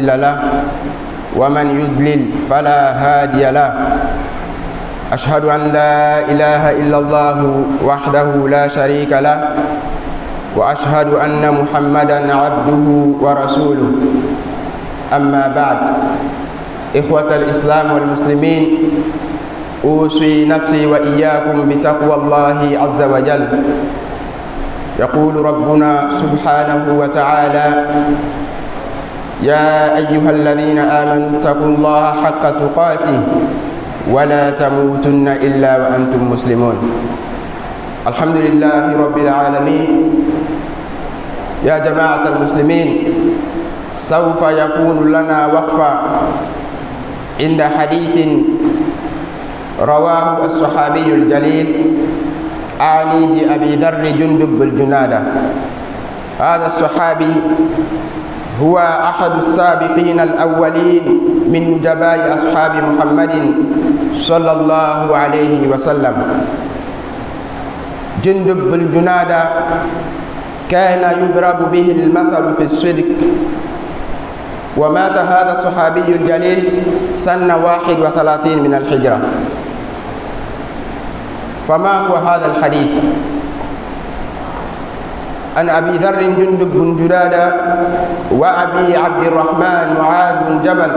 له ومن يضلل فلا هادي له. أشهد أن لا إله إلا الله وحده لا شريك له، وأشهد أن محمدا عبده ورسوله. أما بعد، إخوة الإسلام والمسلمين، أوصي نفسي وإياكم بتقوى الله عز وجل. يقول ربنا سبحانه وتعالى: يا أيها الذين آمنوا اتقوا الله حق تقاته ولا تموتن إلا وأنتم مسلمون. الحمد لله رب العالمين. يا جماعة المسلمين، سوف يكون لنا وقفة عند حديث رواه الصحابي الجليل، أعني بأبي ذر جندب بن جنادة. هذا الصحابي هو أحد السابقين الأولين من نجباء أصحاب محمد صلى الله عليه وسلم. جندب بن جنادة كان يضرب به المثل في الصدق، ومات هذا الصحابي الجليل سنة 31 من الهجرة. فما هو هذا الحديث؟ عن أبي ذر جندب بن جنادة وأبي عبد الرحمن معاذ بن جبل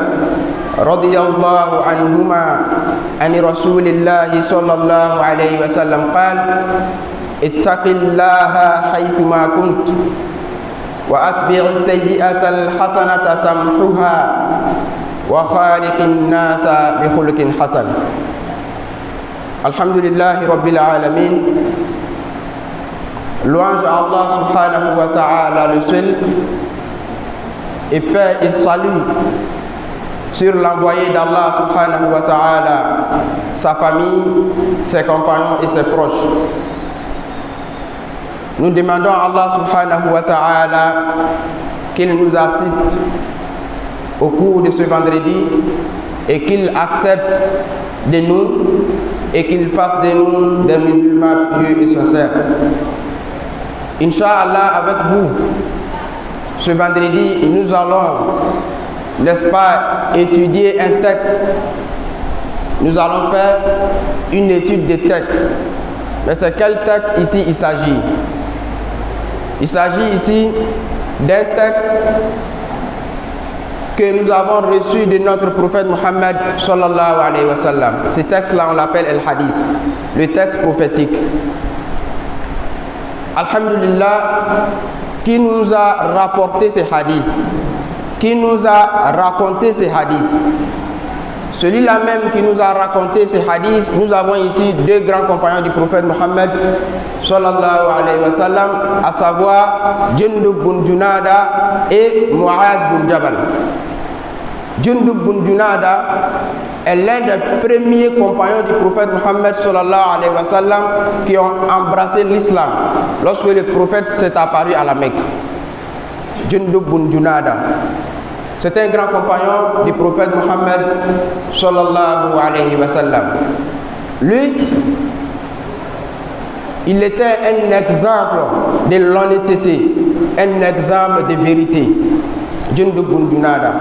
رضي الله عنهما عن رسول الله صلى الله عليه وسلم قال: اتق الله حيثما كنت، وأتبع السيئة الحسنة تمحها، وخالق الناس بخلق حسن. الحمد لله رب العالمين. Louange à Allah سبحانه وتعالى le seul, et paix et salut sur l'envoyé d'Allah سبحانه وتعالى, sa famille, ses compagnons et ses proches. Nous demandons à Allah سبحانه وتعالى qu'il nous assiste au cours de ce vendredi et qu'il accepte de nous et qu'il fasse de nous des musulmans pieux et sincères. Inch'Allah, avec vous, ce vendredi, nous allons, n'est-ce pas, étudier un texte. Nous allons faire une étude de texte. Mais c'est quel texte ici il s'agit? Il s'agit ici d'un texte que nous avons reçu de notre prophète Mohammed صلى الله عليه وسلم. Ce texte-là, on l'appelle el hadith, le texte prophétique. الحمد لله, qui nous a rapporté ces hadiths, qui nous a raconté ces hadiths. Celui-là même qui nous a raconté ces hadiths, nous avons ici deux grands compagnons du prophète Mohammed صلى الله عليه وسلم, à savoir Jundub bin Junada et Muaz bin Jabal. Jundub bin Junada est l'un des premiers compagnons du prophète Mohammed صلى الله عليه وسلم qui ont embrassé l'islam lorsque le prophète s'est apparu à la Mecque. Jundub bin Junada. C'est un grand compagnon du prophète Mohammed صلى الله عليه وسلم. Lui, il était un exemple de l'honnêteté, un exemple de vérité. Jundub bin Junada.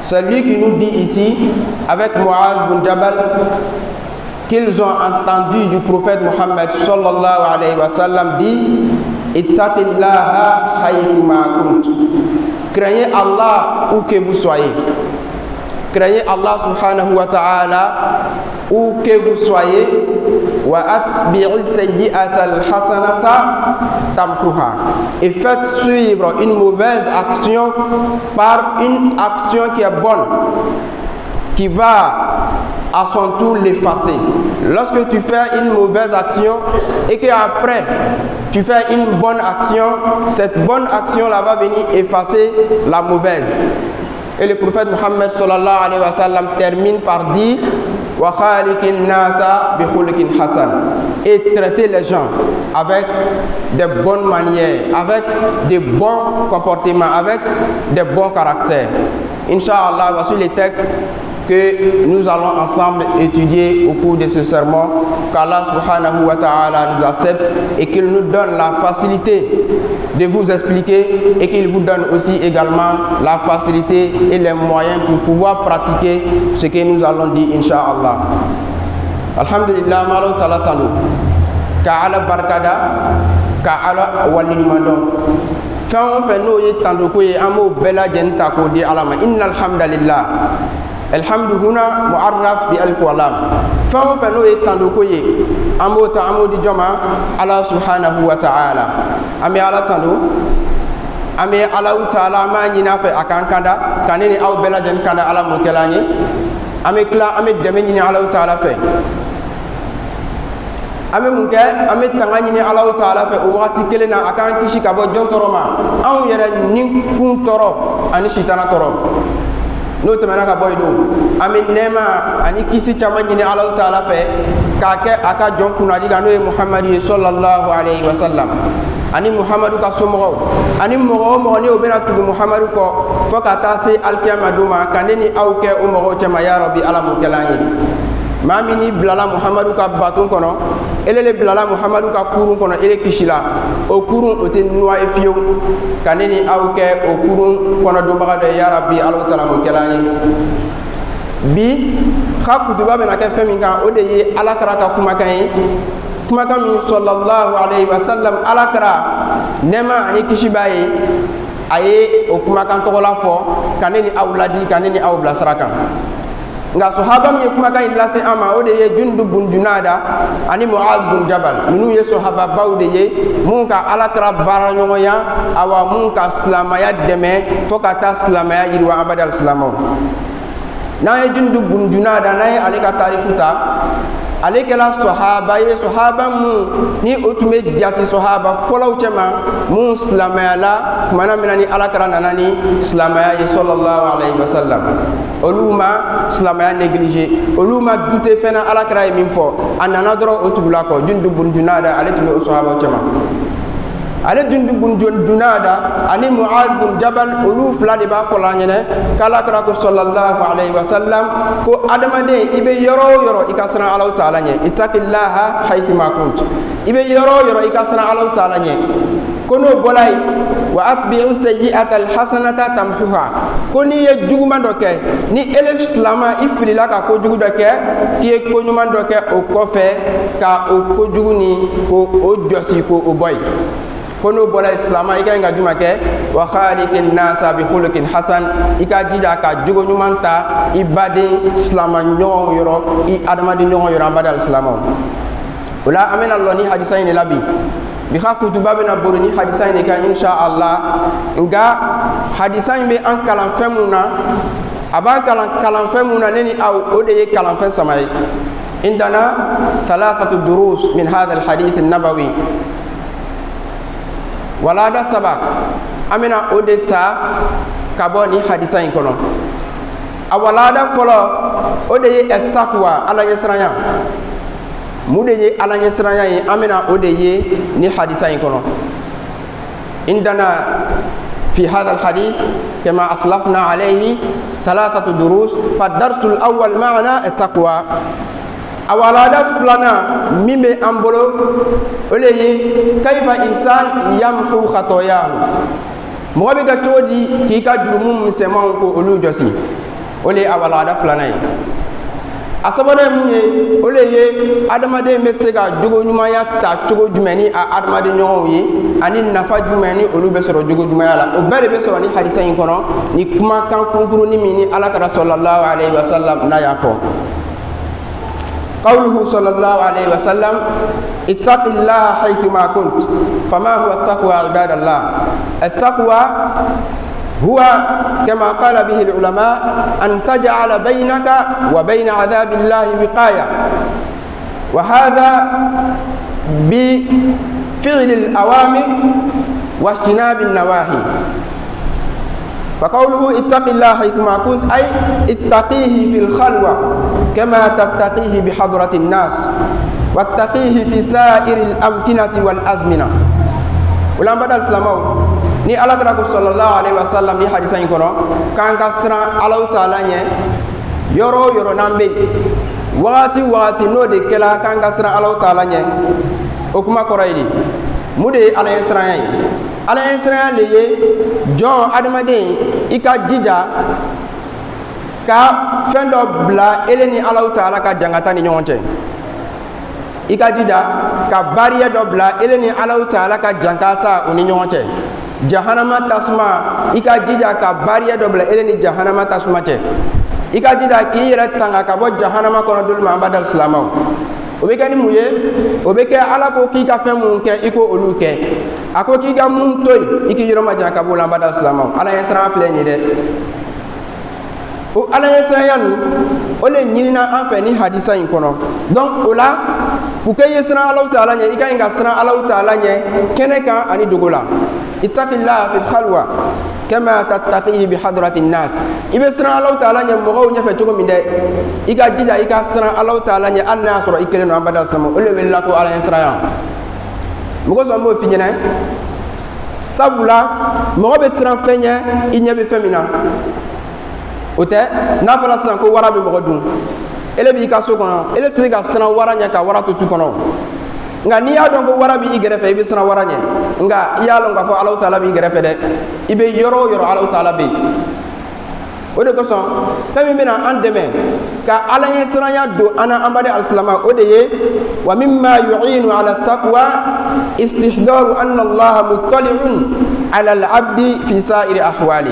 C'est lui qui nous dit ici, avec Muaz bin Jabal, qu'ils ont entendu du prophète Mohammed صلى الله عليه وسلم dit: اتق الله حيثما كنت. Craignez Allah où que vous soyez. Craignez Allah سبحانه وتعالى où que vous soyez. وأتبع السيئة الحسنة تمحها. Et faites suivre une mauvaise action par une action qui est bonne, qui va à son tour l'effacer. Lorsque tu fais une mauvaise action et qu'après tu fais une bonne action, cette bonne action-là va venir effacer la mauvaise. Et le prophète Mohammed صلى الله عليه وسلم termine par dire: وخالق الناس بخلق حسن. Et traiter les gens avec de bonnes manières, avec de bons comportements, avec de bons caractères. Inch'Allah, voici les textes que nous allons ensemble étudier au cours de ce sermon. Qu'Allah سبحانه وتعالى nous accepte et qu'il nous donne la facilité de vous expliquer et qu'il vous donne aussi également la facilité et les moyens pour pouvoir pratiquer ce que nous allons dire, Inch'Allah. Alhamdulillah, malo tala tanu. Ka ala barkada, ka ala waliɲuman dɔn. Fɛn o fɛn n'o ye tandoko ye, an b'o bɛɛ lajɛlen ta k'o di ala ma. Inna alhamdulillah. Alhamdu huna mu'arraf bi alif wa lam. Fɛn o fɛn n'o ye tandoko ye, an b'o ta, an b'o di jɔn ma? Ala subhanahu wa ta'ala. An bɛ ala tando, an bɛ ala ta'ala, an b'a ɲini a fɛ a k'an kanda, ka ne ni aw bɛɛ lajɛlen kanda. Ala m'o kɛla an ye. An bɛ tila, an bɛ dɛmɛ ɲini ala ta'ala fɛ. An bɛ mun kɛ? An bɛ tanga ɲini ala ta'ala fɛ o wagati kelen na, a k'an kisi ka bɔ jɔn tɔɔrɔ ma? Anw yɛrɛ ni kun tɔɔrɔ ani sitana tɔɔrɔ. N'o tɛmɛna ka bɔ yen don, an bɛ nɛɛma ani kisi caman ɲini ala ta'ala fɛ k'a kɛ a ka jɔn kunnadi kan, n'o ye Muhamadu ye sallallahu alayhi wa sallam, ani Muhamadu ka somɔgɔw, ani mɔgɔ o mɔgɔ ni o bɛna tugu Muhamadu kɔ fo ka taa se alikiyama don ma, ka ne ni aw kɛ o mɔgɔw cɛma. Ya Rabbi, ala m'o kɛla an ye. Maa min n'i bilala Muhamadu ka baton kɔnɔ, ele le bilala Muhamadu ka kurun kɔnɔ, ele kisila o kurun, o tɛ noyé fiyewu. Ka ne ni aw kɛ o kurun kɔnɔ donbaga dɔ ye. Ya Rabbi, ala taala m'o kɛla an ye. Bi xa kutuba bɛna kɛ fɛn min kan, o de ye alakira ka kumakan ye, kumakan min sallallahu alayhi wa sallam, alakira nɛɛma ani kisi b'a ye, a ye o kumakan tɔgɔla fɔ ka ne ni aw ladi, ka ne ni aw bilasira kan. Nka sahaba min ye kumakan in lase an ma, o de ye Jundu bun Junada ani Muaz bun Jabal. Ninnu ye sahababaw de ye mun ka alakira baara ɲɔgɔnya, awa mun ka silamaya dɛmɛ fo ka taa silamaya yiriwa abadal silamaw. N'an ye Jundu bun Junada, n'an ye ale ka tariku ta, ale kɛra sahaba ye, sahaba mun ni o tun bɛ jate sahaba fɔlɔw cɛma mun silamayala kumana min na ni alakira nana ni silamaya ye sallallahu alayhi wa sallam. Olu ma silamaya négligé, olu ma dute fɛn na alakira ye min fɔ, a nana dɔrɔn o tugula kɔ. Jundu bun Junada, ale tun bɛ o sahabaw cɛma. Ale Jundu bun Junada ani Muaz bun Jabal, olu fila de b'a fɔ la an ɲɛnɛ k'alakira ko sallallahu alayhi wa sallam ko adamaden, i bɛ yɔrɔ o yɔrɔ, i ka siran Alahu taala ɲɛ. Ittaqillaha haythuma kunt. I bɛ yɔrɔ o yɔrɔ, i ka siran Alahu taala ɲɛ. Ko n'o bɔla yen, wa atbi'i sayyi'ata alhasanata tamhuha. Ko n'i ye juguman dɔ kɛ, ni ele silama i filila ka kojugu dɔ kɛ, k'i ye koɲuman dɔ kɛ o kɔfɛ, ka o kojugu ni ko o jɔsi, ko o bɔ yen. Ko n'o bɔra silama, i ka ɲi ka juma kɛ? Wa khaliqin nasa bi khuluqin hasan. I ka jija ka jogo ɲuman ta i baden silama ɲɔgɔnw yɔrɔ, i adamaden ɲɔgɔn yɔrɔ. An baden alisilamɛw, o la an bɛna lɔ ni hadisa in de la bi. Bi ka kutuba bɛna bori ni hadisa in de kan, insha Allah. Nka hadisa in bɛ an kalan fɛn mun na, a b'an kalan kalanfɛn mun na, ne ni aw, o de ye kalanfɛn saba ye. Indana thalathatu durus min hadha alhadith an-nabawi. Walada saba, an bɛna o de ta ka bɔ nin hadisa in kɔnɔ. A walada fɔlɔ, o de ye ɛtakuwa, ala ɲɛsiranya. Mun de ye ala ɲɛsiranya ye? An bɛna o de ye ni hadisa in kɔnɔ. Indana fi hadha alhadith kama aslafna alayhi thalathatu durus, fa darsu alawwal ma'ana at-taqwa. A walada filanan min bɛ an bolo, o de ye kayfa insan yamhu khatoyahu, mɔgɔ bɛ kɛ cogo di k'i ka jurumu misɛnmanw ko olu jɔsi. O de ye a walada filanan ye. A sabanan ye mun ye? O de ye adamaden bɛ se ka jogo ɲumanya ta cogo jumɛn ni a adamaden ɲɔgɔnw ye, ani nafa jumɛn ni olu bɛ sɔrɔ jogo ɲumanya la. O bɛɛ de bɛ sɔrɔ ni hadisa in kɔnɔ, ni kumakan kunkurunin min ni alakira sallallahu alayhi wa sallam n'a y'a fɔ. قوله صلى الله عليه وسلم: اتق الله حيثما كنت. فما هو التقوى عباد الله؟ التقوى هو كما قال به العلماء أن تجعل بينك وبين عذاب الله وقاية، وهذا بفعل الأوامر واجتناب النواهي. فقوله اتق الله حيثما كنت، أي اتقيه في الخلوة كما تتقيه بحضرة الناس، واتقيه في سائر الأمكنة والأزمنة. Ulan badal silamaw, ni alakira ko sallallahu alaihi wasallam ni hadisa in kɔnɔ k'an ka siran Alahu taala ɲɛ yɔrɔ o yɔrɔ n'an bɛ yen, wagati wagati n'o de kɛla, k'an ka siran Alahu taala ɲɛ, o kuma kɔrɔ ye di? Mun de ye ala ɲɛ siranya ye? Ala ɲɛsiranya le ye jɔn adamaden i ka jija ka fɛn dɔ bila ele ni Alahu taala ka jankata ni ɲɔgɔn cɛ. I ka jija ka barrière dɔ bila ele ni Alahu taala ka jankata o ni ɲɔgɔn cɛ. Jahanama tasuma, i ka jija ka barrière dɔ bila ele ni jahanama tasuma cɛ. I ka jija k'i yɛrɛ tanga ka bɔ jahanama kɔnɔ doli ma. An b'a dali silamɛw, o bɛ kɛ ni mun ye? O bɛ kɛ Ala ko k'i ka fɛn mun kɛ, i ko olu kɛ. A ko k'i ka mun to yen, i k'i yɔrɔ ma jan ka b'o la. An b'a dali silamɛw, Ala ɲɛsiran filɛ nin ye dɛ. O Ala ɲɛsiranya nin, o le ɲinina an fɛ ni hadisa in kɔnɔ. Donc o la, pour que i ye siran Alahu taala ɲɛ, i ka ɲi ka siran Alahu taala ɲɛ kɛnɛ kan ani dogo la. Ittaqillah fil khalwa kama tattaqihi bi hadrati nnas. I bɛ siran Alahu taala ɲɛ mɔgɔw ɲɛfɛ cogo min dɛ, i ka jija i ka siran Alahu taala ɲɛ hali n'a y'a sɔrɔ i kelen don. An bada silamɛ, o le welela ko Ala ɲɛsiranya. Mɔgɔ sɔn b'o f'i ɲɛna, sabula mɔgɔ bɛ siran fɛn ɲɛ, i ɲɛ bɛ fɛn min na. O tɛ n'a fɔra sisan ko wara bɛ mɔgɔ dun, ele b'i ka so kɔnɔ, ele tɛ se ka siran wara ɲɛ ka wara to tu kɔnɔ. Nka n'i y'a dɔn ko wara b'i gɛrɛfɛ, i bɛ siran wara ɲɛ. Nka i y'a lɔn k'a fɔ Alahu taala b'i gɛrɛfɛ dɛ, i bɛ yɔrɔ o yɔrɔ, Alahu taala bɛ yen. O de kosɔn, fɛn min bɛna an dɛmɛ ka Ala ɲɛsiranya don an na, an baden alisilama, o de ye wa mimma yu'inu ala taqwa istihdaru anna Allaha muttali'un ala al-abdi fi sa'iri ahwali.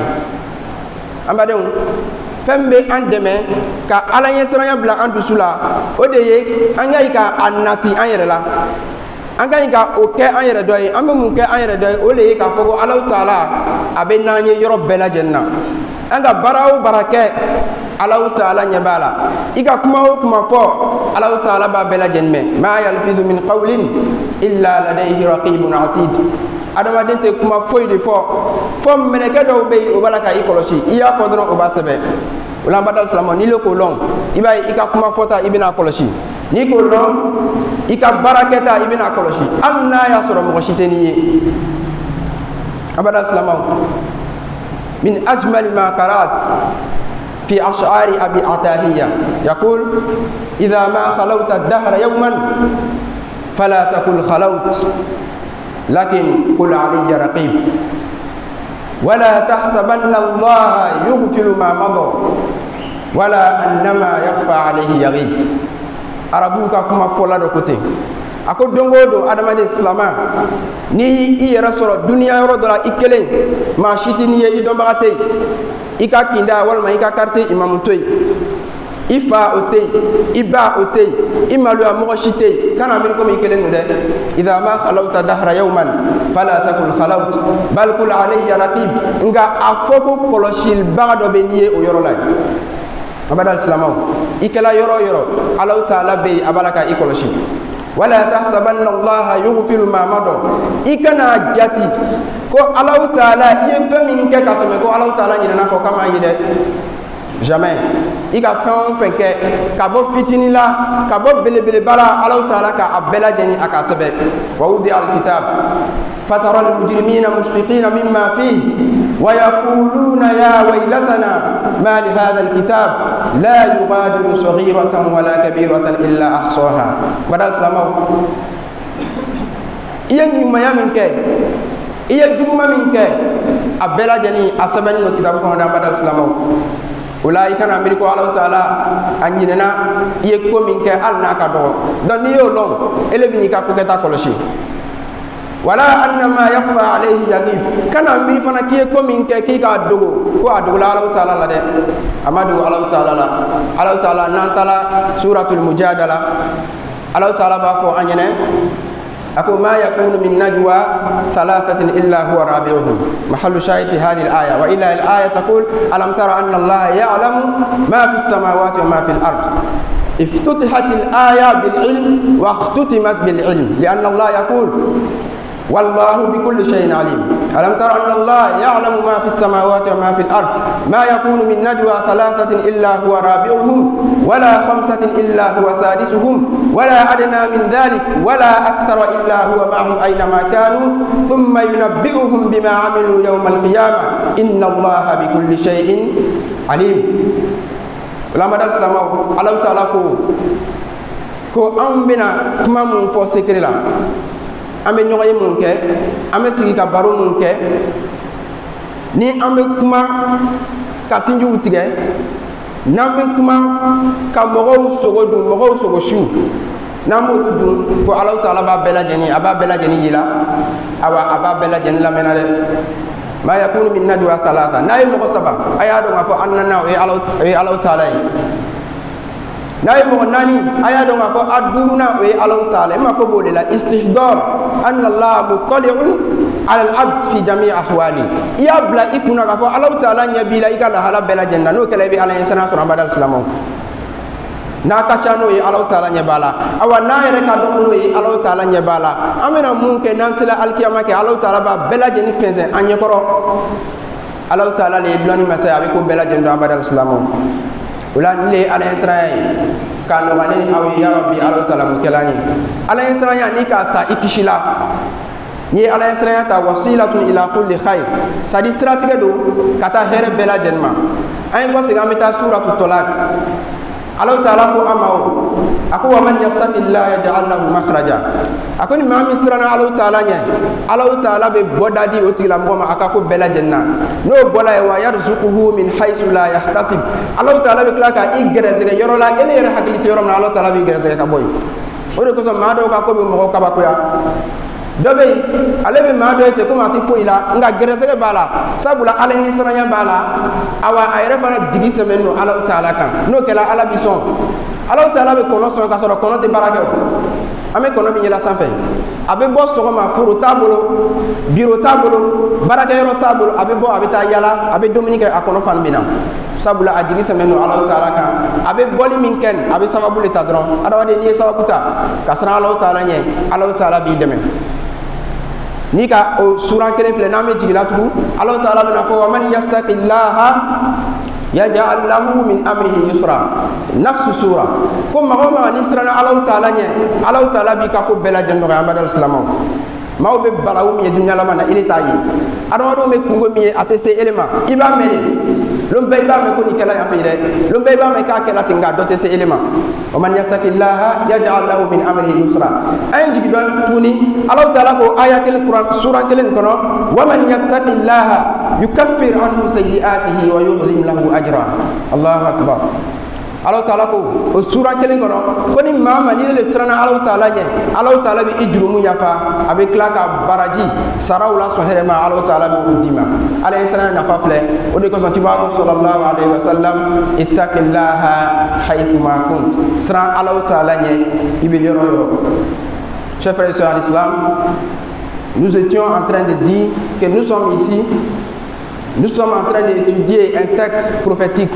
An badenw, fɛn bɛ an dɛmɛ ka Ala ɲɛsiranya bila an dusu la, o de ye an ka ɲi ka a nati an yɛrɛ la, an ka ɲi ka o kɛ an yɛrɛ dɔ ye. An bɛ mun kɛ an yɛrɛ dɔ ye? O de ye k'a fɔ ko Alahu taala a bɛ n'an ye yɔrɔ bɛɛ lajɛlen na. An ka baara o baara kɛ, Alahu taala ɲɛ b'a la. I ka kuma o kuma fɔ, Alahu taala b'a bɛɛ lajɛlen mɛn. Ma yalfidu min qawlin illa ladayhi raqibun atid. Adamaden tɛ kuma foyi de fɔ fɔ mɛlɛkɛ dɔw bɛ yen, o b'a la ka i kɔlɔsi. I y'a fɔ dɔrɔn, o b'a sɛbɛn. O la, an b'a da silamɛ, n'i le k'o lɔn, i b'a ye i ka kuma fɔta, i bɛna kɔlɔsi. N'i k'o lɔn, i ka baara kɛta, i bɛna kɔlɔsi, hali n'a y'a sɔrɔ mɔgɔ si tɛ n'i ye. An b'a da silamɛw, min ajmali ma qarat fi ash'ari Abi Atahiya yaqul: idha ma khalawta ad-dahra yawman fala taqul khalawt, lakin qul alayya raqib, wala tahsabanna Allaha yughfilu ma mada, wala annama yakhfa alayhi yaghib. Arabuw ka kuma fɔla dɔ ko ten, a ko don o don, adamaden silama, ni i yɛrɛ sɔrɔ duniya yɔrɔ dɔ la, i kelen, maa si tɛ n'i ye, i dɔnbaga tɛ yen, i ka kinda walima i ka quartier imamu to yen, i fa o tɛ yen, i ba o tɛ yen, i maloya mɔgɔ si tɛ yen, kana miiri komi i kelen don dɛ. Idha ma khalawta dahra yawman fala takul khalawt bal kul alayya raqib. Nka a fɔ ko kɔlɔsilibaga dɔ bɛ n'i ye o yɔrɔ la yen. Abada silamɛw, i kɛla yɔrɔ o yɔrɔ, Alahu taala bɛ yen, a b'a la ka i kɔlɔsi. Wala tahsabanna Allaha yughfilu ma mada. I kana jati ko Alahu taala, i ye fɛn min kɛ ka tɛmɛ, ko Alahu taala ɲinɛna kɔ k'a m'a ye dɛ. Jamais. I ka fɛn o fɛn kɛ, ka bɔ fitinin la ka bɔ belebeleba la, Alahu taala ka a bɛɛ lajɛlen a ka sɛbɛn. Wa wudi alkitab fatara almujrimina mushfiqina mimma fihi wa yaquluna ya waylatana ma li hadha alkitab la yughadiru saghiratan wala kabiratan illa ahsaha. Badal silamɛw, i ye ɲumanya min kɛ, i ye juguman min kɛ, a bɛɛ lajɛlen a sɛbɛnnen don kitabu kɔnɔ. Dan badal silamɛw, o la, i kana miiri ko Alahu taala a ɲinɛna i ye ko min kɛ, hali n'a ka dɔgɔ. Donc n'i y'o lɔn, ele bɛ n'i ka kokɛta kɔlɔsi. Wala annama yakhfa alayhi yaghib. Kana miiri fana k'i ye ko min kɛ, k'i k'a dogo, ko a dogola Alahu taala la dɛ. A ma dogo Alahu taala la. Alahu taala, n'an taara suratul Mujadala, Alahu taala b'a fɔ an ɲɛnɛ, a ko: ma yakunu min najwa thalathatin illa huwa rabi'uhum. Mahallu shahid fi hadhihi al-aya wa illa al-aya taqul: alam tara anna Allaha ya'lamu ma fi as-samawati wa ma fi al-ard. افتتحت الآية بالعلم واختتمت بالعلم، لأن الله يقول: والله بكل شيء عليم. ألم تر أن الله يعلم ما في السماوات وما في الأرض، ما يكون من نجوى ثلاثة إلا هو رابعهم، ولا خمسة إلا هو سادسهم، ولا أدنى من ذلك ولا أكثر إلا هو معهم أينما كانوا، ثم ينبئهم بما عملوا يوم القيامة، إن الله بكل شيء عليم. Lamada silamɛw, Alahu taala ko anw bɛna kuma mun fɔ secret la, An bɛ ɲɔgɔn ye mun kɛ, an bɛ sigi ka baro mun kɛ, ni an bɛ kuma ka sinjiw tigɛ, n'an bɛ kuma ka mɔgɔw sogo dun, mɔgɔw sogo su, n'an b'olu dun, ko Alahu taala b'a bɛɛ lajɛlen, a b'a bɛɛ lajɛlen yira, awa a b'a bɛɛ lajɛlen lamɛnna dɛ. Ma yakunu min najwa thalatha, n'a ye mɔgɔ saba, a y'a dɔn k'a fɔ an nana, o ye Alahu taala ye. N'a ye mɔgɔ naani, a y'a dɔn k'a fɔ a duurunan, o ye Alahu taala ye. E mako b'o de la, istihdar anna Allah muttali'un ala al-abd fi jami' ahwali. I y'a bila i kunna k'a fɔ Alahu taala ɲɛ b'i la i ka lahala bɛɛ lajɛlen na. N'o kɛra, i bɛ Ala ɲɛsiran sɔrɔ. An b'a silamɛw, n'a ka ca n'o ye, Alahu taala ɲɛ b'a la. Awa n'a yɛrɛ ka dɔgɔ n'o ye, Alahu taala ɲɛ b'a la. An bɛna mun kɛ n'an sera alikiyama kɛ, Alahu taala b'a bɛɛ lajɛlen fɛnsɛn an ɲɛkɔrɔ. Alahu taala le ye dɔnni masa ye, a bɛ ko bɛɛ lajɛlen dɔn. An b'a silamɛw, o la nin de ye Ala ɲɛsiranya ye k'a nɔgɔya ne ni aw ye. Ya Rabbi, Alahu taala mun kɛla an ye? Ala ɲɛsiranya ni k'a ta i kisi la. N'i ye Ala ɲɛsiranya ta, wasilatun ila kulli khayr, c'est à dire siratigɛ don ka taa hɛrɛ bɛɛ lajɛlen ma. An ye kɔsegin, an bɛ taa suratu Tɔlak. Alahu taala ko an ma, o a ko: wa man yattaqillah yaj'al lahu makhraja. A ko ni maa min siranna Alahu taala ɲɛ, Alahu taala bɛ bɔda di o tigilamɔgɔ ma a ka ko bɛɛ lajɛlen na. N'o bɔla yen, wa yarzuquhu min haythu la yahtasib, Alahu taala bɛ tila ka i gɛrɛsɛgɛ yɔrɔ la, e ne yɛrɛ hakili tɛ yɔrɔ min na, Alahu taala b'i gɛrɛsɛgɛ ka bɔ yen. O de kosɔn maa dɔw ka ko bɛ mɔgɔw kabakoya. Dɔ bɛ yen, ale bɛ maa dɔ ye ten komi a tɛ foyi la, nka gɛrɛsɛgɛ b'a la, sabula Ala ɲɛsiranya b'a la. Awa a yɛrɛ fana jigi sɛmɛnen don Alahu taala kan. N'o kɛra, Ala bi sɔn. Alahu taala bɛ kɔnɔ sɔn k'a sɔrɔ kɔnɔ tɛ baara kɛ. O an bɛ kɔnɔ min yɛlɛ sanfɛ, a bɛ bɔ sɔgɔma, foro t'a bolo, biro t'a bolo, baarakɛyɔrɔ t'a bolo, a bɛ bɔ, a bɛ taa yala, a bɛ dumuni kɛ, a kɔnɔ fani bɛ na, sabula a jigi sɛmɛnen don Alahu taala kan. A bɛ bɔli min kɛ, a bɛ sababu de ta dɔrɔn. Adamaden, n'i ye sababu ta ka siran Alahu taala ɲɛ, Alahu taala b'i dɛmɛ. Ni ka o suran kelen filɛ, n'an bɛ jigin la tugun, Alahu taala bɛna fɔ: wa man yattaqillaha yaj'al lahu min amrihi yusra. Nafsu sura ko maa o maa n'i siranna Alahu taala ɲɛ, Alahu taala b'i ka ko bɛɛ lajɛlen nɔgɔya. An b'a silamɛw, maaw bɛ balawu min ye dunuya laban na, i t'a ye. Adamadenw bɛ kungo min ye, a tɛ se ele ma. I b'a mɛn de, lon bɛɛ i b'a mɛn ko nin kɛla yan fɛ dɛ, lon bɛɛ i b'a mɛn k'a kɛla ten, nka dɔ tɛ se ele ma. Wa man yattaqillaha yaj'al lahu min amrihi yusra. An ye jigin dɔn tuguni, Alahu taala ko aya kelen, kuran suran kelen nin kɔnɔ: wa man yattaqillaha yukaffir anhu sayyi'atihi wa yu'zim lahu ajra. Allahu akbar. Alahu taala ko o sura kelen kɔnɔ ko ni maa ma ni ne le siranna Alahu taala ɲɛ, Alahu taala bɛ i jurumu yafa, a bɛ tila ka baraji saraw la sɔn hɛrɛ ma, Alahu taala bɛ o d'i ma. Ala ye siran nafa filɛ. O de kosɔn ciba ko sallallahu alaihi wa sallam: ittaqillaha haythuma kunt. Siran Alahu taala ɲɛ i bɛ yɔrɔ o yɔrɔ. Chers frères et sœurs en islam, nous étions en train de dire que nous sommes ici, nous sommes en train d'étudier un texte prophétique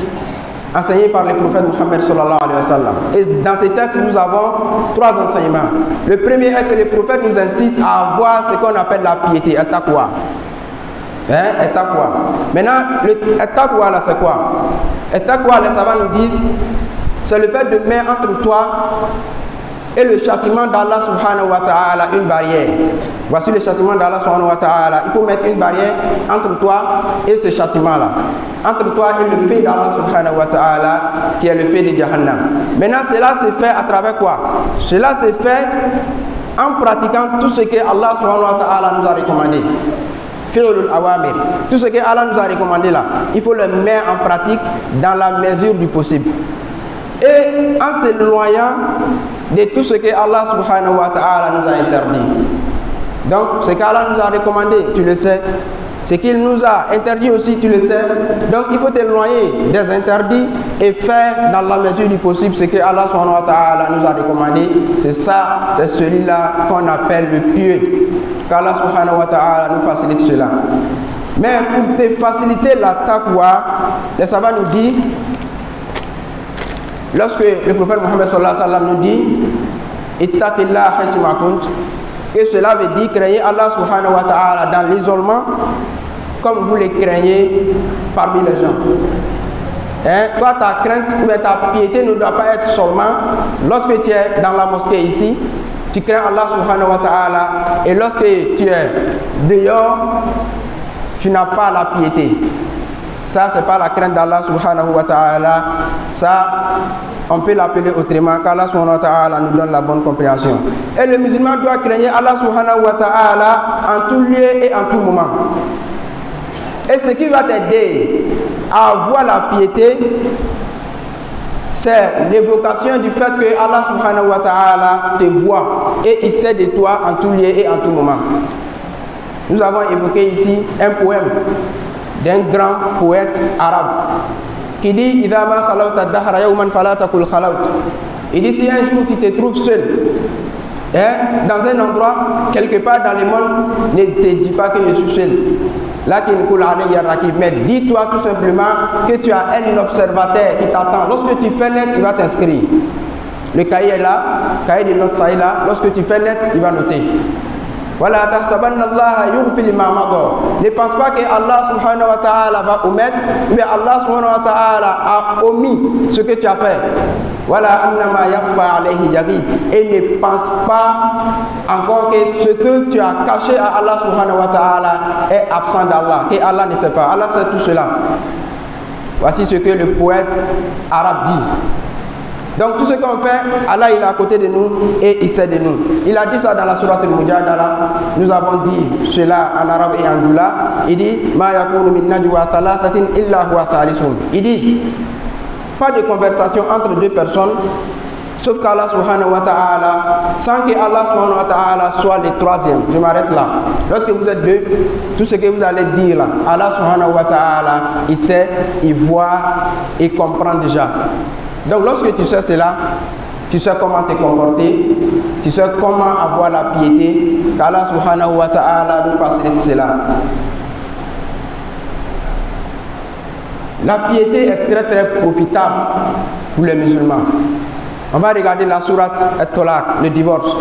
enseigné par le prophète Mohammed sallallahu alayhi wa sallam. Et dans ce texte, nous avons trois enseignements. Le premier est que le prophète nous incite à avoir ce qu'on appelle la piété, taqwa. Hein, taqwa. Maintenant, le taqwa là, c'est quoi? Taqwa, les savants nous disent, c'est le fait de mettre entre toi et le châtiment d'Allah subhanahu wa ta'ala une barrière. Voici le châtiment d'Allah subhanahu wa ta'ala. Il faut mettre une barrière entre toi et ce châtiment-là. Entre toi et le feu d'Allah subhanahu wa ta'ala, qui est le feu de Jahannam. Maintenant, cela se fait à travers quoi? Cela se fait en pratiquant tout ce que Allah subhanahu wa ta'ala nous a recommandé. Awamir. Tout ce que Allah nous a recommandé là, il faut le mettre en pratique dans la mesure du possible. Et en s'éloignant de tout ce que Allah subhanahu wa ta'ala nous a interdit. Donc, ce qu'Allah nous a recommandé, tu le sais. Ce qu'il nous a interdit aussi, tu le sais. Donc, il faut t'éloigner des interdits et faire dans la mesure du possible ce que Allah subhanahu wa ta'ala nous a recommandé. C'est ça, c'est celui-là qu'on appelle le pieux. Qu'Allah subhanahu wa ta'ala nous facilite cela. Mais pour te faciliter la taqwa, les savants nous disent, lorsque le prophète Mohammed sallallahu alayhi wa sallam nous dit Ittaqillah kunt, que cela veut dire craignez Allah subhanahu wa ta'ala dans l'isolement comme vous le craignez parmi les gens. Hein? Toi, ta crainte ou ta piété ne doit pas être seulement lorsque tu es dans la mosquée ici, tu crains Allah subhanahu wa ta'ala, et lorsque tu es dehors, tu n'as pas la piété. Ça, c'est pas la crainte d'Allah سبحانه وتعالى. Ça, on peut l'appeler autrement, qu'Allah سبحانه وتعالى nous donne la bonne compréhension. Et le musulman doit craindre Allah سبحانه وتعالى en tout lieu et en tout moment. Et ce qui va t'aider à avoir la piété, c'est l'évocation du fait que Allah سبحانه وتعالى te voit et il sait de toi en tout lieu et en tout moment. Nous avons évoqué ici un poème d'un grand poète arabe qui dit: إذا ما خلوت الدهر يوما فلا تقل خلوت. Il dit: si un jour tu te trouves seul, hein, dans un endroit, quelque part dans le monde, ne te dis pas que je suis seul. لكن قل علي رقيب. Mais dis-toi tout simplement que tu as un observateur qui t'attend. Lorsque tu fais net, il va t'inscrire. Le cahier est là, le cahier de notes, ça est là. Lorsque tu fais net, il va noter. ولا تحسبن الله يغفل ما مضى. Ne pense pas que Allah سبحانه وتعالى va omettre, mais Allah سبحانه وتعالى a omis ce que tu as fait. ولا أن ما يخفى عليه يغيب. Et ne pense pas encore que ce que tu as caché à Allah سبحانه وتعالى est absent d'Allah, que Allah ne sait pas. Allah sait tout cela. Voici ce que le poète arabe dit. Donc tout ce qu'on fait, Allah, il est à côté de nous et il sait de nous. Il a dit ça dans la sourate Al-Mujadala. Nous avons dit cela en arabe et en djoula. Il dit: ما يكون من نجوى ثلاثة إلا هو ثالثهم. Il dit: pas de conversation entre deux personnes sauf qu'Allah سبحانه وتعالى, sans que Allah سبحانه وتعالى soit le troisième. Je m'arrête là. Lorsque vous êtes deux, tout ce que vous allez dire là, Allah سبحانه وتعالى, il sait, il voit, il comprend déjà. Donc lorsque tu sais cela, tu sais comment te comporter, tu sais comment avoir la piété, qu'Allah سبحانه وتعالى nous facilite cela. La piété est très très profitable pour les musulmans. On va regarder la sourate At-Talaq, le divorce.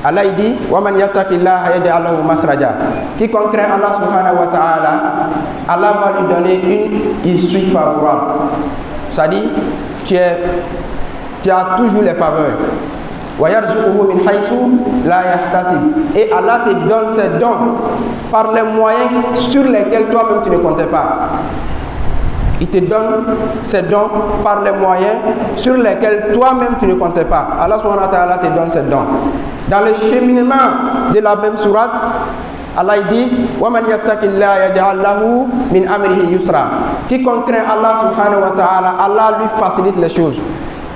Allah, il dit: وَمَنْ يَتَّقِ اللَّهَ يَجْعَلْ لَهُ مَخْرَجًا. Quiconque craint Allah سبحانه وتعالى, Allah va lui donner une issue favorable. C'est-à-dire, tu as toujours les faveurs. وَيَرْزُقُهُ مِنْ حَيْثُ لَا يَحْتَسِبُ. Et Allah te donne ses dons par les moyens sur lesquels toi-même tu ne comptais pas. Il te donne ses dons par les moyens sur lesquels toi-même tu ne comptais pas. Allah سبحانه وتعالى te donne ses dons. Dans le cheminement de la même sourate, Allah, il dit: وَمَنْ يَتَّقِ اللَّهَ يَجْعَلْ لَهُ مِنْ أَمْرِهِ يُسْرًا. Quiconque craint Allah سبحانه وتعالى, Allah lui facilite les choses.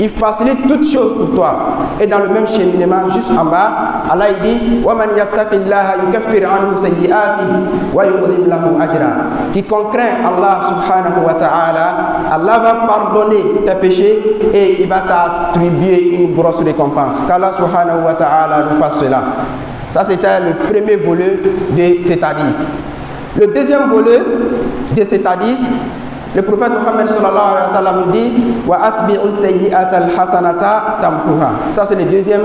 Il facilite toutes choses pour toi. Et dans le même cheminement, juste en bas, Allah, il dit: وَمَنْ يَتَّقِ اللَّهَ يُكَفِّرْ عَنْهُ سَيِّئَاتِهِ وَيُعْظِمْ لَهُ أَجْرًا. Quiconque craint Allah سبحانه وتعالى, Allah va pardonner tes péchés et il va t'attribuer une grosse récompense. Qu'Allah سبحانه وتعالى nous fasse cela. Ça, c'était le premier volet de cet hadith. Le deuxième volet de cet hadith, le prophète Mohammed صلى الله عليه وسلم nous dit: وأتبع السيئة الحسنة تمحها. Ça, c'est le deuxième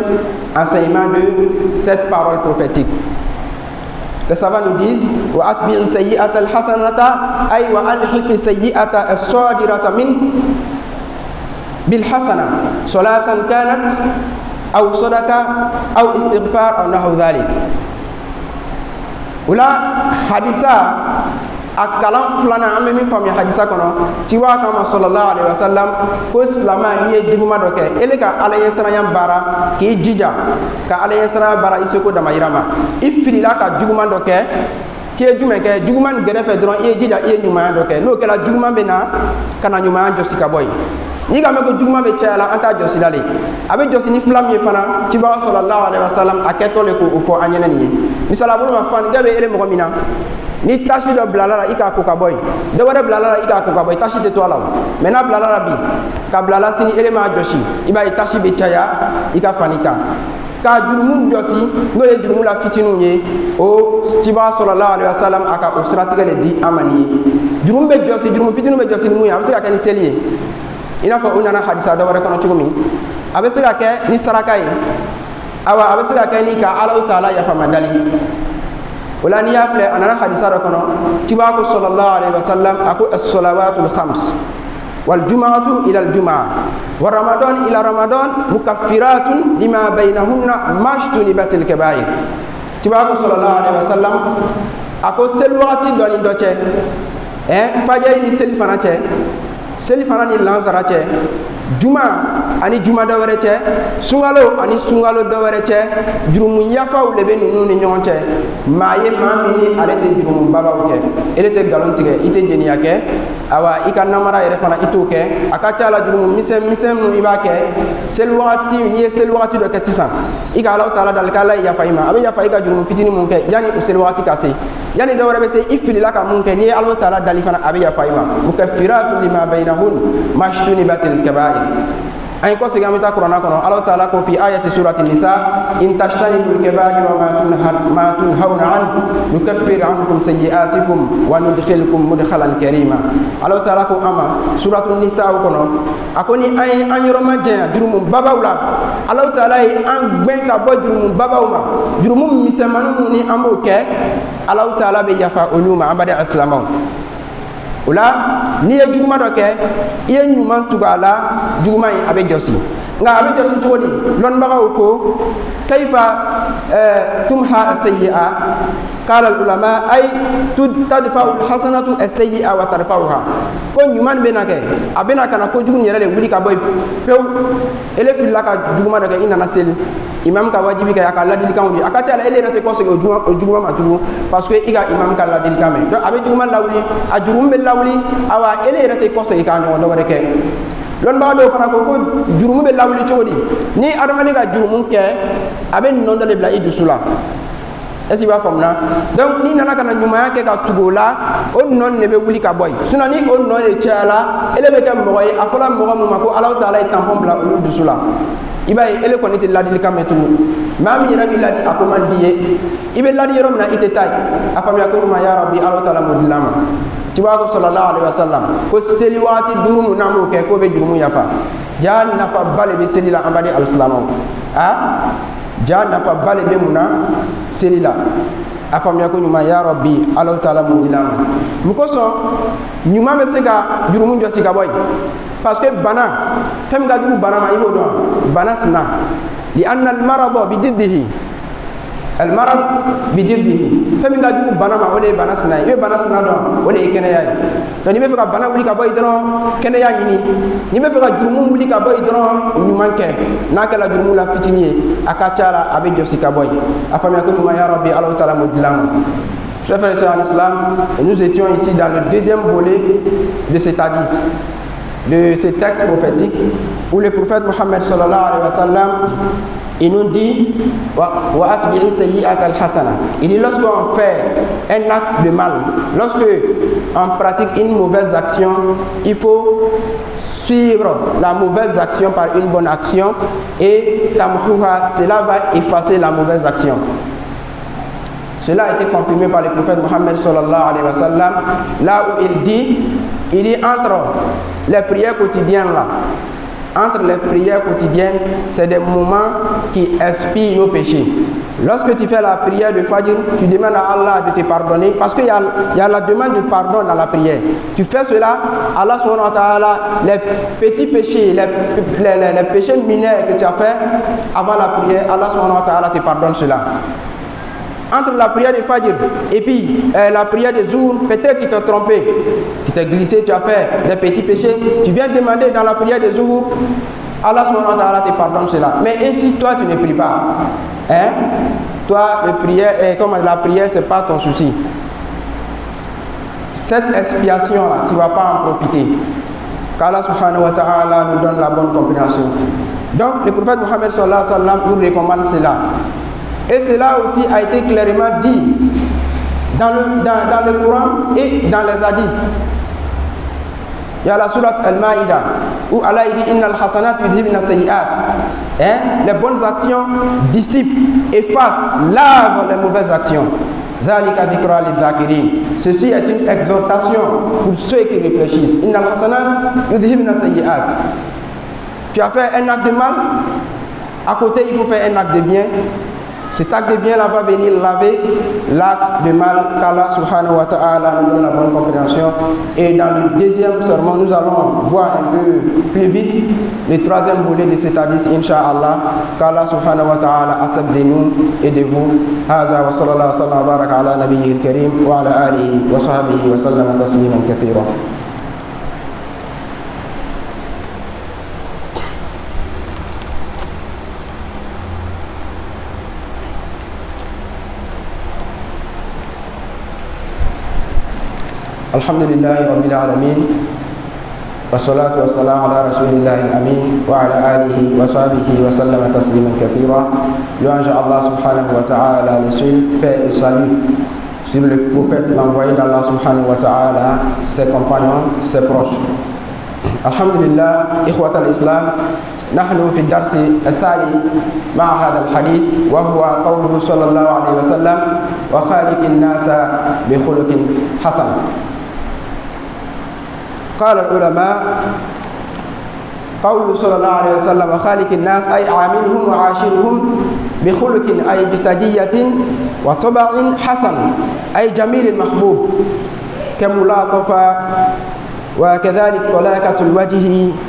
enseignement de cette parole prophétique. Les savants nous disent: وأتبع السيئة الحسنة أي وألحق السيئة الصادرة منك بالحسنة صلاة كانت أو صدقة أو استغفار أو نحو ذلك. O la hadisa a kalan filanan, an bɛ min faamuya hadisa kɔnɔ, ciba kama صلى الله عليه وسلم ko silama, n'i ye juguma dɔ kɛ, ele ka Ala ɲɛsiranya baara, k'i jija ka Ala ɲɛsiranya baara i seko damayira ma, i filila ka juguman dɔ kɛ, k'i ye jumɛn kɛ, juguman nin gɛrɛfɛ dɔrɔn, i ye jija, i ye ɲumanya dɔ kɛ. N'o kɛra, juguman bɛ na ka na ɲumanya jɔsi ka bɔ yen. N'i ka mɛn ko juguman bɛ caya la, an t'a jɔsi la le. A bɛ jɔsi ni fila min ye fana, cibaga صلى الله عليه وسلم a kɛtɔ le k'o fɔ an ɲɛnɛ nin ye. Misala bolo ma, fanikɛ bɛ ele mɔgɔ min na, ni tache dɔ bilala la, i k'a ko ka bɔ yen, dɔ wɛrɛ bilala la, i k'a ko ka bɔ yen, tache tɛ to a la o. Mais n'a bilala la bi ka bila la sini, ele m'a jɔsi, i b'a ye tache bɛ caya i ka fani kan. Ka jurumu jɔsi, n'o ye jurumu la fitininw ye, o cibaga صلى الله عليه وسلم a ka o siratigɛ de di an ma nin ye. Jurumu bɛ jɔsi, jurumu fitininw bɛ jɔsi ni mun ye? A bɛ se ka kɛ ni seli ye, i n'a fɔ o nana hadisa dɔ wɛrɛ kɔnɔ cogo min. A bɛ se ka kɛ ni saraka ye, awa a bɛ se ka kɛ ni ka Alahu taala yafama dali. O la, n'i y'a filɛ, a nana hadisa dɔ kɔnɔ, ciba ko صلى الله عليه وسلم, a ko: الصلوات الخمس والجمعة إلى الجمعة ورمضان إلى رمضان مكفرات لما بينهن ما اجتنبت الكبائر. Ciba ko صلى الله عليه وسلم, a ko seli wagati dɔ ni dɔ cɛ. Fajiri ni selifana cɛ, selifana ni lansara cɛ, juma ani juma dɔ wɛrɛ cɛ, sunkalo ani sunkalo dɔ wɛrɛ cɛ, jurumu yafaw de bɛ ninnu ni ɲɔgɔn cɛ. Maa ye maa min ni ale tɛ jurumu babaw kɛ, ele tɛ nkalon tigɛ, i tɛ jɛnɛya kɛ, awa i ka namara yɛrɛ fana i t'o kɛ. A ka ca la jurumu misɛn misɛn minnu i b'a kɛ seli wagati, n'i ye seli wagati dɔ kɛ sisan, i ka Alahu taala dali k'Ala ye yafa i ma, a bɛ yafa i ka jurumu fitinin mun kɛ yanni o seli wagati ka se, yanni dɔ wɛrɛ bɛ se i filila ka mun kɛ, n'i ye Alahu taala dali fana, a bɛ yafa i ma. Mukaffiratu lima baynahun mashtunibatil kaba'ir. An ye kɔsegin, an bɛ taa kuranna kɔnɔ. Alahu taala ko fi ayati surati nisa: in tajtanibul kaba'ira ma tunhawna an nukaffir ankum sayyi'atikum wa nudkhilkum mudkhalan karima. Alahu taala ko an ma suratu nisa kɔnɔ, a ko ni an ye an yɔrɔ ma janya jurumu babaw la, Alahu taala ye an gbɛn ka bɔ jurumu babaw ma, jurumu misɛnmanin minnu ni an b'o kɛ, Alahu taala bɛ yafa olu ma. An baden alisilamɛw, o la n'i ye juguman dɔ kɛ, i ye ɲuman tugu a la, juguman in a bɛ jɔsi. Nka a bɛ jɔsi cogo di? Lɔnnibagaw ko: kayfa tumha as-sayyi'a? Qala al-ulama: ay tadfa'u al-hasanatu as-sayyi'a wa tarfa'uha. Ko ɲuman bɛ na kɛ, a bɛ na ka na kojugu yɛrɛ de wuli ka bɔ yen pewu. Ele filila ka juguman dɔ kɛ, i nana seli, imam ka wajibi kɛ, a ka ladilikanw di, a ka ca la ele yɛrɛ tɛ kɔsegin o juguman ma tugun, parce que i ka imam ka ladilikan mɛn. Donc a bɛ juguman lawuli, a jurumu bɛ lawuli, awa ele yɛrɛ tɛ kɔsegin k'a ɲɔgɔn dɔ wɛrɛ kɛ. Lɔnnibaga dɔw fana ko ko jurumu bɛ lawuli cogo di? Ni adamaden ka jurumu kɛ, a bɛ nɔ dɔ de bila i dusu la. Est ce que i b'a faamuya? Donc n'i nana ka na ɲumanya kɛ ka tugu o la, o nɔ de bɛ wuli ka bɔ yen. Sinon ni o nɔ de cayala, ele bɛ kɛ mɔgɔ ye a fɔra mɔgɔ min ma ko Alahu taala ye tampon bila olu dusu la. I b'a ye ele kɔni tɛ ladilikan mɛn tugun. Maa min yɛrɛ b'i ladi, a ko man di ye, i bɛ ladi yɔrɔ min na, i tɛ taa yen. A faamuya ko ɲuman, ya rabi, Alahu taala m'o dilan ma. Ciba ko sallallahu alaihi wasallam ko seli waati 5 mun n'an b'o kɛ, k'o bɛ jurumu yafa. Ja nafaba de bɛ seli la, an baden alisilamɛw. A ja nafaba de bɛ mun na seli la? A faamuya ko ɲuman, ya rabi, Alahu taala m'o dilan ma. Mun kosɔn ɲuman bɛ se ka jurumu jɔsi ka bɔ yen? Parce que bana, fɛn min ka jugu bana ma, i b'o dɔn, bana sina. Li anna al-marada bididdihi, al-marad bididdihi. Fɛn min ka jugu bana ma, o de ye bana sina ye. I bɛ bana sina dɔn, o de ye kɛnɛya ye. Donc n'i bɛ fɛ ka bana wuli ka bɔ yen dɔrɔn, kɛnɛya ɲini. N'i bɛ fɛ ka jurumu wuli ka bɔ yen dɔrɔn, ɲuman kɛ. N'a kɛra jurumu la fitinin ye, a ka ca la a bɛ jɔsi ka bɔ yen. A faamuya ko ɲuman, ya rabi, Alahu taala m'o dilan ma. Chers frères et sœurs en islam, nous étions ici dans le deuxième volet de cet hadith, de ce texte prophétique où le prophète Mohammed sallallahu alayhi wa sallam, il nous dit wa atbi'i sayyi'at al-hasana. Il dit: lorsqu'on fait un acte de mal, lorsque on pratique une mauvaise action, il faut suivre la mauvaise action par une bonne action et tamhuha, cela va effacer la mauvaise action. Cela a été confirmé par le prophète Mohammed sallallahu alayhi wa sallam, là où il dit entre les prières quotidiennes là, entre les prières quotidiennes, c'est des moments qui expient nos péchés. Lorsque tu fais la prière de Fajr, tu demandes à Allah de te pardonner, parce qu'il y a la demande de pardon dans la prière. Tu fais cela, Allah subhanahu wa ta'ala, les petits péchés, les péchés mineurs que tu as fait avant la prière, Allah subhanahu wa ta'ala te pardonne cela. Entre la prière de Fajr et puis la prière des jours, peut-être tu t'es trompé, tu t'es glissé, tu as fait des petits péchés, tu viens demander dans la prière des jours, Allah subhanahu wa ta'ala te pardonne cela. Mais et si toi tu ne pries pas, hein? Toi, le prière, comme la prière, ce n'est pas ton souci. Cette expiation-là, tu ne vas pas en profiter. Qu'Allah subhanahu wa ta'ala nous donne la bonne compréhension. Donc, le prophète Mohammed sallallahu alayhi wa sallam nous recommande cela. Et cela aussi a été clairement dit dans le Coran et dans les hadiths. Il y a la sourate Al-Maïda où Allah il dit: Inna al-hasanat yudhibna sayyi'at. Hein? Les bonnes actions dissipent, effacent, lavent les mauvaises actions. Dhalika dhikra lidhakirin. Ceci est une exhortation pour ceux qui réfléchissent. Inna al-hasanat yudhibna sayyi'at. Tu as fait un acte de mal, à côté il faut faire un acte de bien. Cet acte de bien là va venir laver l'acte de mal. Qu'Allah subhanahu wa ta'ala nous donne la bonne compréhension. Et dans le deuxième sermon, nous allons voir un peu plus vite le troisième volet de cet hadith, incha'Allah. Qu'Allah subhanahu wa ta'ala accepte de nous et de vous. Haza wa sallallahu wa sallam wa baraka ala nabiyyil karim wa ala alihi wa sahbihi wa sallama tasliman kathira. الحمد لله رب العالمين والصلاة والسلام على رسول الله الأمين وعلى آله وصحبه وسلم تسليما كثيرا. Louange à Allah subhanahu wa ta'ala, le seul paix et salut sur le prophète, l'envoyé d'Allah subhanahu wa ta'ala, ses compagnons, ses proches. Alhamdulillah, إخوة الإسلام، نحن في الدرس الثاني مع هذا الحديث، وهو قوله صلى الله عليه وسلم: وخالق الناس بخلق حسن. قال العلماء: قوله صلى الله عليه وسلم وخالق الناس أي عاملهم وعاشرهم بخلق، أي بسجية وطبع حسن، أي جميل محبوب، كملاطفة، وكذلك طلاقة الوجه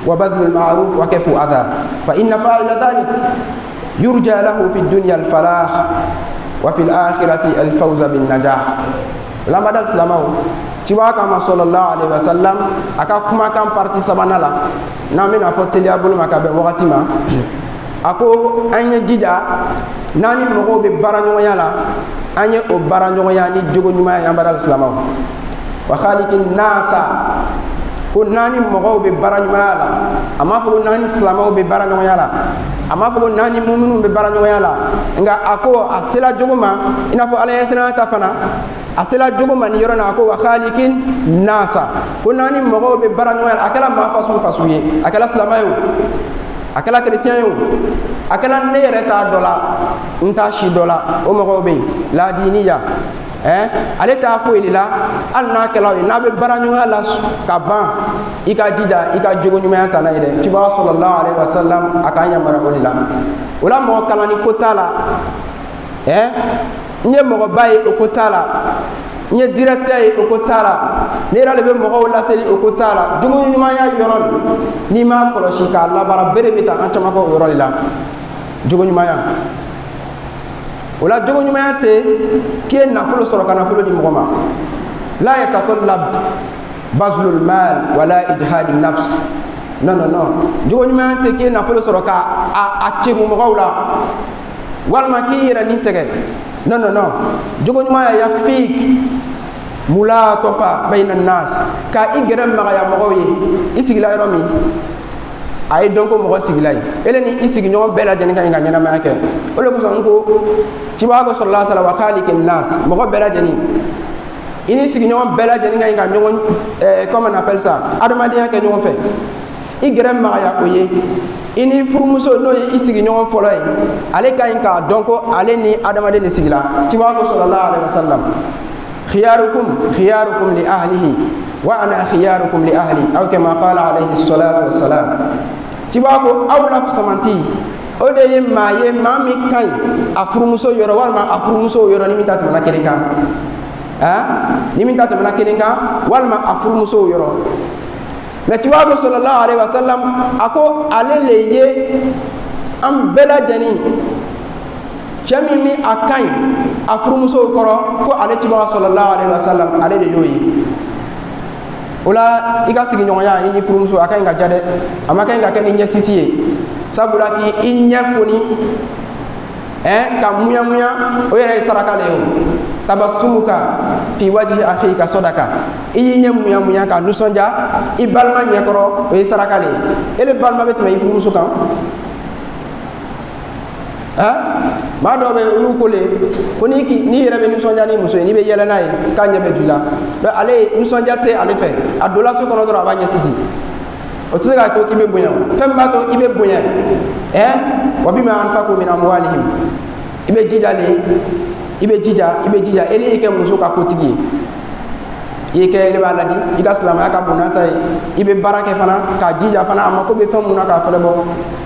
وبذل المعروف وكف أذى، فإن فاعل ذلك يرجى له في الدنيا الفلاح وفي الآخرة الفوز بالنجاح. لما دل سلامه ciba kama sallallahu alaihi wasallam aka kuma kan parti sabana la n'an bɛna fɔ teliya bolo ma ka bɛn wagati ma, a ko an ye jija n'an ni mɔgɔw bɛ baara ɲɔgɔnya la, an ye o baara ɲɔgɔnya ni jogo ɲuman ye an bara silamɛw. Wa khaliqin nasa, ko n'an ni mɔgɔw bɛ baara ɲumanya la, a m'a fɔ ko n'an ni silamɛw bɛ baara ɲɔgɔnya la, a m'a fɔ ko n'an ni muminw bɛ baara ɲɔgɔnya la, nka a ko a sela jogo ma, i n'a fɔ ala ɲɛsiranya ta fana a sela jogo ma nin yɔrɔ na, a ko wa khaliqin nasa, ko n'an ni mɔgɔw bɛ baara ɲɔgɔnya la, a kɛra maa fasugu fasugu ye, a kɛra silamɛ ye o, a kɛra chrétien ye o, a kɛra ne yɛrɛ t'a dɔ la, n t'a si dɔ la, o mɔgɔw bɛ yen laadiniya, ale t'a foyi de la, hali n'a kɛra o ye, n'a bɛ baara ɲɔgɔnya la ka ban, i ka jija i ka jogo ɲumanya ta n'a ye dɛ. Ciba sallallahu alaihi wasallam a k'an yamaruya o de la. O la mɔgɔ kalanni ko t'a la, n ye mɔgɔba ye o ko t'a la, n ye directeur ye o ko t'a la, ne yɛrɛ de bɛ mɔgɔw laseli o ko t'a la. Jogo ɲumanya yɔrɔ n'i m'a kɔlɔsi k'a labaara, bere bɛ taa an caman kɔ o yɔrɔ de la. Jogo ɲumanya, o la jogo ɲumanya tɛ k'i ye nafolo sɔrɔ ka nafolo di mɔgɔ ma. La yatatallab bazlul mal wala ijhad nafs. Non non non, jogo ɲumanya tɛ k'i ye nafolo sɔrɔ ka a cɛgun mɔgɔw la, walima k'i yɛrɛ ni sɛgɛn. Non non non, jogo ɲumanya yakfik mulatofa bayna nas, ka i gɛrɛ magaya mɔgɔw ye. I sigila yɔrɔ min, a ye dɔn ko mɔgɔ sigila yen, ele ni i sigiɲɔgɔn bɛɛ lajɛlen ka ɲi ka ɲɛnamaya kɛ. O de kosɔn n ko ciba ko sallallahu alaihi wa sallam wa khaliqin nas, mɔgɔ bɛɛ lajɛlen, i ni sigiɲɔgɔn bɛɛ lajɛlen ka ɲi ka ɲɔgɔn, comment on appelle ça, adamadenya kɛ ɲɔgɔn fɛ. I gɛrɛ magaya o ye, i ni furumuso n'o ye i sigiɲɔgɔn fɔlɔ ye, ale ka ɲi k'a dɔn ko ale ni adamaden de sigila. Ciba ko sallallahu alaihi wa sallam khiyarukum khiyarukum li ahlihi wa ana khiyarukum li ahli, aw kama qala alayhi salatu wassalam. Ciba ko aw la fisamanti o de ye maa ye, maa min ka ɲi a furumuso yɔrɔ walima a furumuso yɔrɔ ni min ta tɛmɛna kelen kan, ni min ta tɛmɛna kelen kan walima a furumuso yɔrɔ. Mais ciba ko sallallahu alaihi wasallam a ko ale le ye an bɛɛ lajɛlen cɛ min ni a ka ɲi a furumuso kɔrɔ, ko ale ciba sallallahu alaihi wasallam ale de y'o ye. O la i ka sigiɲɔgɔnya i ni furumuso a ka ɲi ka ja dɛ, a ma ka ɲi ka kɛ ni ɲɛsisi ye, sabula k'i ɲɛ foni ka muya muya, o yɛrɛ ye saraka le ye o. Tabassumuka fi wajhi akhika sadaka, i y'i ɲɛ muya muya ka nisɔndiya i balima ɲɛkɔrɔ, o ye saraka le ye. E le balima bɛ tɛmɛ i furumuso kan, maa dɔw bɛ yen olu ko le ko n'i yɛrɛ bɛ nisɔndiya ni muso ye, n'i bɛ yɛlɛ n'a ye k'a ɲɛ bɛ don i la, donc ale nisɔndiya tɛ ale fɛ, a donna so kɔnɔ dɔrɔn a b'a ɲɛ sisi. O tɛ se k'a to k'i bɛ bonya, fɛn min b'a to i bɛ bonya, wa bima anfaqu min amwalihim, i bɛ jija de, i bɛ jija, i bɛ jija, e y'i kɛ muso ka kotigi ye, i ye kɛ, ne b'a ladi i ka silamɛya ka bon n'a ta ye, i bɛ baara kɛ fana k'a jija fana, a mako bɛ fɛn mun na k'a fɛlɛ bɔ,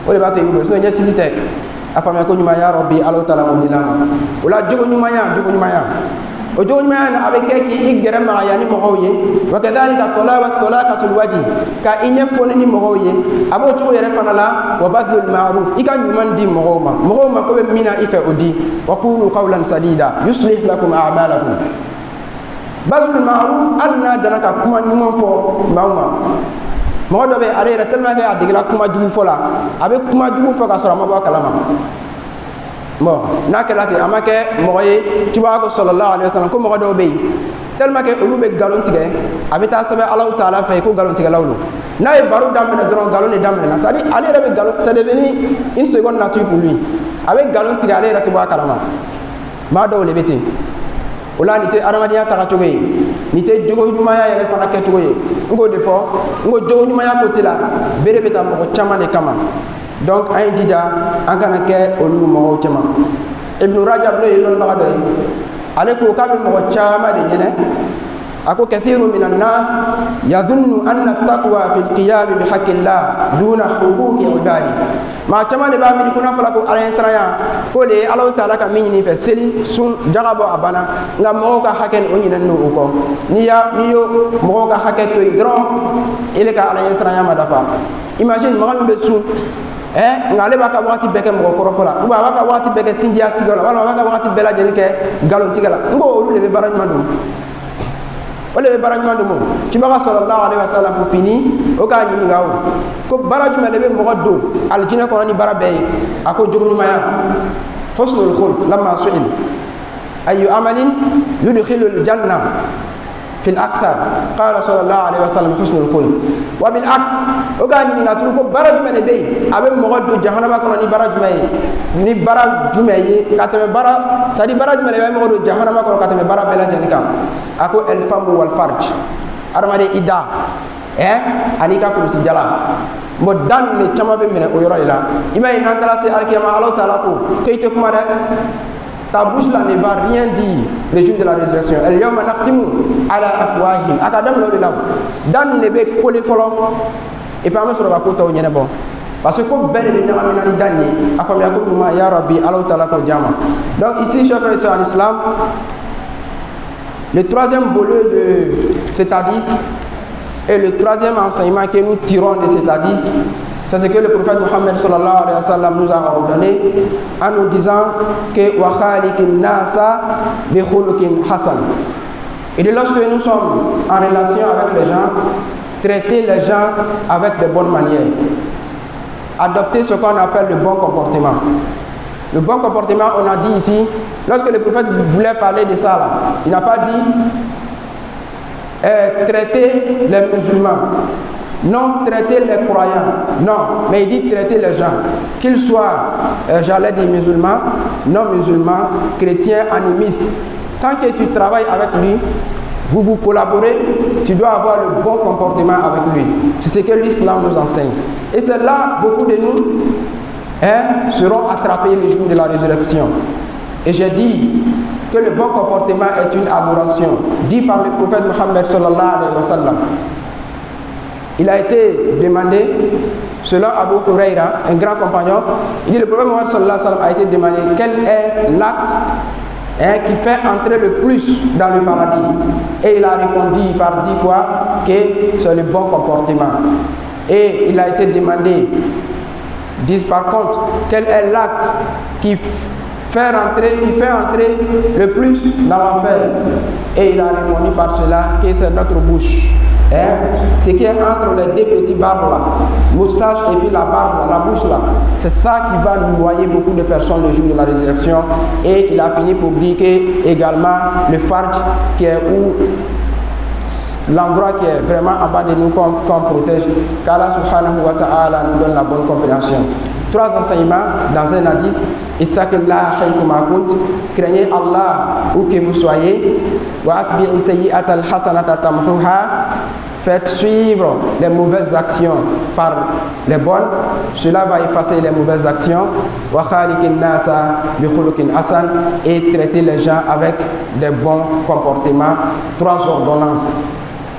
o de b'a to i bɛ don, sinon ɲɛ sisi tɛ. A faamuya ko ɲuman, ya Rabbi, Ala taala m'o di l'an ma. O la, jogo ɲumanya, jogo ɲumanya, o jogo ɲumanya na, a bɛ kɛ k'i gɛrɛ magaya ni mɔgɔw ye. Wa kadhalika talaqatul wajhi, ka i ɲɛ foni ni mɔgɔw ye, a b'o cogo yɛrɛ fana la. Wa badlul ma'ruf, i ka ɲuman di mɔgɔw ma, mɔgɔw mako bɛ min na i fɛ, o di. Wa qulu qawlan sadida yuslih lakum a'malakum. Bazlul ma'ruf, hali n'a danna ka kuma ɲuman fɔ maaw ma. Mɔgɔ dɔ bɛ, ale yɛrɛ tellement que a degela kuma jugu fɔ la, a bɛ kuma jugu fɔ ka sɔrɔ a ma bɔ a kalama. Bon, n'a kɛra ten, a ma kɛ mɔgɔ ye. Cibaga ko sallallahu alaihi wasallam ko mɔgɔ dɔw bɛ yen, tellement que olu bɛ nkalon tigɛ, a bɛ taa sɛbɛn Alahu taala fɛ ko nkalontigɛlaw don. N'a ye baro daminɛ dɔrɔn, nkalon de daminɛna. C'est à dire, ale yɛrɛ bɛ nkalon, c'est devenu une seconde nature pour lui. A bɛ nkalon tigɛ, ale yɛrɛ tɛ bɔ a kalama. Maa dɔw de bɛ ten. O la, nin tɛ adamadenya tagacogo ye, nin tɛ jogo ɲumanya yɛrɛ fana kɛcogo ye. N k'o de fɔ, n ko jogo ɲumanya côté la, bere bɛ ta mɔgɔ caman de kama. Donc an ye jija, an kana kɛ olu mɔgɔw cɛma. Ibnu Rajab, n'o ye lɔnnibaga dɔ ye, ale ko k'a bɛ mɔgɔ caman de ɲɛnɛ. A ko kathiru min annas yadhunnu anna taqwa fi alqiyam bihaqqillah duna huquqi ibadi. Maa caman de b'a miiri ko n'a fɔra ko Ala ɲɛsiranya, k'o de ye Alahu taala ka min ɲini fɛ, seli, sun, jaga bɔ, a banna. Nka mɔgɔw ka hakɛ nin, o ɲinɛnen don o kɔ. N'i y'o mɔgɔw ka hakɛ to yen dɔrɔn, ele ka Ala ɲɛsiranya ma dafa. Imagine mɔgɔ min bɛ sun, nka ale b'a ka waati bɛɛ kɛ mɔgɔ kɔrɔfɔ la, ou bien a b'a ka waati bɛɛ kɛ sinjiya tigɛ la, walima a b'a ka waati bɛɛ lajɛlen kɛ nkalon tigɛ la. N ko olu de bɛ baara ɲuman dɔn, o de bɛ baara ɲuman dɔn. O cibaga sallallahu alaihi wasallam ko fini o k'a ɲininka o ko baara jumɛn de bɛ mɔgɔ don alijinɛ kɔnɔ ni baara bɛɛ ye? A ko jogo ɲumanya, husnul khulq. Lamma su'il ayu amalin yudkhilu aljanna fi al-akthar, qala sallallahu alaihi wasallam husnul khulq. Wa bil aks, o k'a ɲininka tugun ko baara jumɛn de bɛ yen, a bɛ mɔgɔ don jahanama kɔnɔ ni baara jumɛn ye, ni baara jumɛn ye ka tɛmɛ baara, c'est à dire baara jumɛn de bɛ mɔgɔ don jahanama kɔnɔ ka tɛmɛ baara bɛɛ lajɛlen kan? A ko el famu wal farj, adamaden i da ani ka kulusi jala. Bon, dan de caman bɛ minɛ o yɔrɔ de la. I m'a ye, n'an taara se alikiyama, Alahu taala ko k'e tɛ kuma dɛ. Ta bouche là ne va rien dire le jour de la résurrection. El yawma nakhtimu ala afwahihim. A ka daminɛ o de la. Dan de bɛ kole fɔlɔ. Et puis an bɛ sɔrɔ ka ko tɔw ɲɛnabɔ. Parce que ko bɛɛ de bɛ ɲagami na ni dan ye. A faamuya ko ɲuman, ya Rabbi, Alahu taala k'o diya ma. Donc ici, chers frères et sœurs en islam, le troisième volet de cet hadith et le troisième enseignement que nous tirons de cet hadith, c'est ce que le prophète Mohammed sallallahu alayhi wa sallam nous a ordonné en nous disant que wa khaliqin nasa bi khuluqin hasan. Et de lorsque nous sommes en relation avec les gens, traiter les gens avec de bonnes manières. Adopter ce qu'on appelle le bon comportement. Le bon comportement, on a dit ici, lorsque le prophète voulait parler de ça, là, il n'a pas dit traiter les musulmans, non traiter les croyants, non, mais il dit traiter les gens, qu'ils soient, j'allais dire musulmans, non musulmans, chrétiens, animistes. Tant que tu travailles avec lui, vous vous collaborez, tu dois avoir le bon comportement avec lui. C'est ce que l'islam nous enseigne. Et c'est là, beaucoup de nous, hein, seront attrapés le jour de la résurrection. Et j'ai dit que le bon comportement est une adoration, dit par le prophète Mohammed sallallahu alayhi wa sallam. Il a été demandé, selon Abu Huraira, un grand compagnon, il dit le prophète Mohammed sallallahu alayhi wa sallam a été demandé quel est l'acte, hein, qui fait entrer le plus dans le paradis. Et il a répondu par dit quoi? Que c'est le bon comportement. Et il a été demandé, disent par contre, quel est l'acte qui fait entrer le plus dans l'enfer? Et il a répondu par cela que c'est notre bouche. Hein? Ce qui est entre les deux petits barbes là, moustache et puis la barbe là, la bouche là, c'est ça qui va noyer beaucoup de personnes le jour de la résurrection. Et il a fini pour dire que également le farj, qui est où l'endroit qui est vraiment en bas de nous qu'on protège, qu'Allah subhanahu wa ta'ala nous donne la bonne compréhension. Trois enseignements dans un hadith. Ittaqillah haythuma kunt, craignez Allah où que vous soyez. Wa atbi'i sayyi'ata al-hasanata tamhuha, faites suivre les mauvaises actions par les bonnes, cela va effacer les mauvaises actions. Wa khaliqin nasa bi khuluqin hasan, et traiter les gens avec des bons comportements. Trois ordonnances,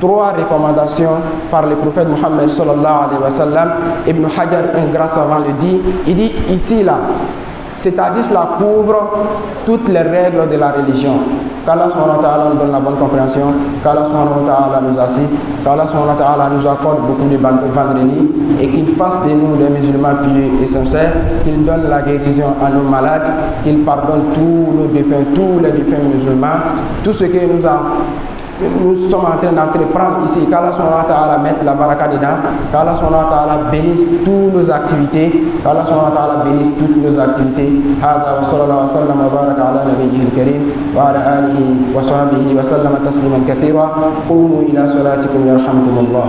trois recommandations par le prophète Mohammed sallallahu alayhi wa sallam. Ibn Hajar, un grand savant, le dit. Il dit ici là, C'est-à-dire cela couvre toutes les règles de la religion. Qu'Allah subhanahu wa ta'ala nous donne la bonne compréhension, qu'Allah subhanahu wa ta'ala nous assiste, qu'Allah subhanahu wa ta'ala nous accorde beaucoup de vendredis et qu'il fasse de nous des musulmans pieux et sincères, qu'il donne la guérison à nos malades, qu'il pardonne tous nos défunts, tous les défunts musulmans, tout ce que nous sommes en train d'entreprendre ici, qu'Allah subhanahu wa ta'ala mette la baraka dedans, qu'Allah subhanahu wa ta'ala bénisse toutes nos activités, qu'Allah subhanahu wa ta'ala bénisse toutes nos activités. هذا وصلى الله وسلم وبارك على نبيه الكريم وعلى آله وصحبه وسلم تسليما كثيرا. قوموا إلى صلاتكم يرحمكم الله.